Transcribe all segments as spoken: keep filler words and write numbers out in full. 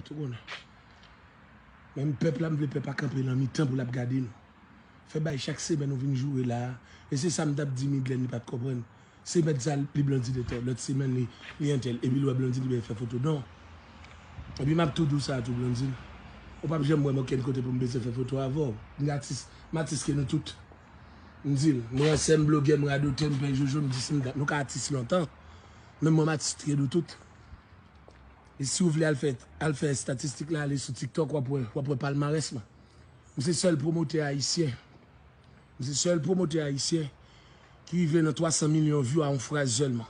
Tout konnen. Menm pèp la, m vle pèp la kanpe nan mitan pou l ap gade nou. Fè bay chak semèn ou vin joure la. E se sa m t ap di Midlène, li pa t konprann. Se mèt sa li Blondine etò. Lòt semèn li, li entèl. Epi l wè Blondine li fè foto. Non. Epi m ap tou di w sa tou Blondine. Ou p ap janm wè m okenn kote pou m bezwen fè foto avè w. M atis, m atis ke nou tout. M di l, mwen sè m blogè, m radotè, m pè jojo, m dis m dat. Nou ka atis lontan. Men mwen m atis ke nou tout. E si w vle al fè, al fè estatistik la, ale sou TikTok, w ap wè, w ap wè palmarès mwen. M se sèl pwomotè ayisyen. M se sèl pwomotè ayisyen ki rive nan twa san milyon view a yon fraz sèlman.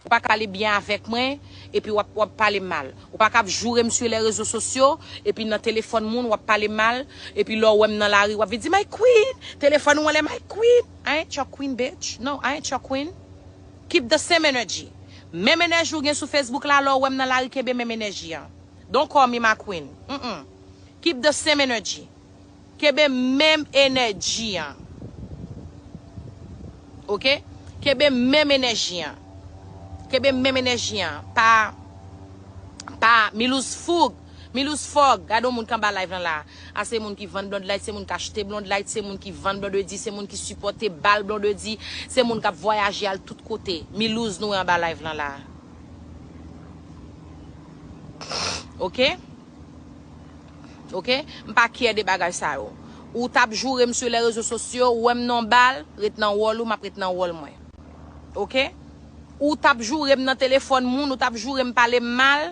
Ou pa ka ale byen avèk mwen, epi w ap, w ap pale m mal. Ou pa ka ap joure m sou lè rezo sosyo, epi nan telefòn moun, w ap pale m mal, epi lè w wè m nan lari, w ap vin di, "My queen, telefòn ou anlè, my queen." I ain't your queen, bitch. No, I ain't your queen. Keep the same energy. Menm enèji ou gen sou Facebook la, lè w wè m nan lari, kenbe menm enèji an. Don't call me my queen. Mm-mm. Keep the same energy. Kenbe menm enèji an. Oke? Kenbe menm enèji an. Kenbe menm enèji an. Pa, pa, Milouz Foug. Milouz Fòg. Gade yon moun k anba live lan la. A se moun ki vann Blondlight, se moun k achte Blondlight, se moun ki vann Blondedy, se moun ki sipòte bal Blondedy, se moun k ap vwayaje al tout kote. Milouz nou wè anba live lan la. Oke? Oke? M pa kyè de bagay sa yo. Ou t ap joure m sou lè rezo sosyo, ou wè m nan bal, ret nan wòl ou, m ap ret nan wòl mwen. Oke? Ou t ap joure m nan telefòn moun, ou t ap joure m pale m mal,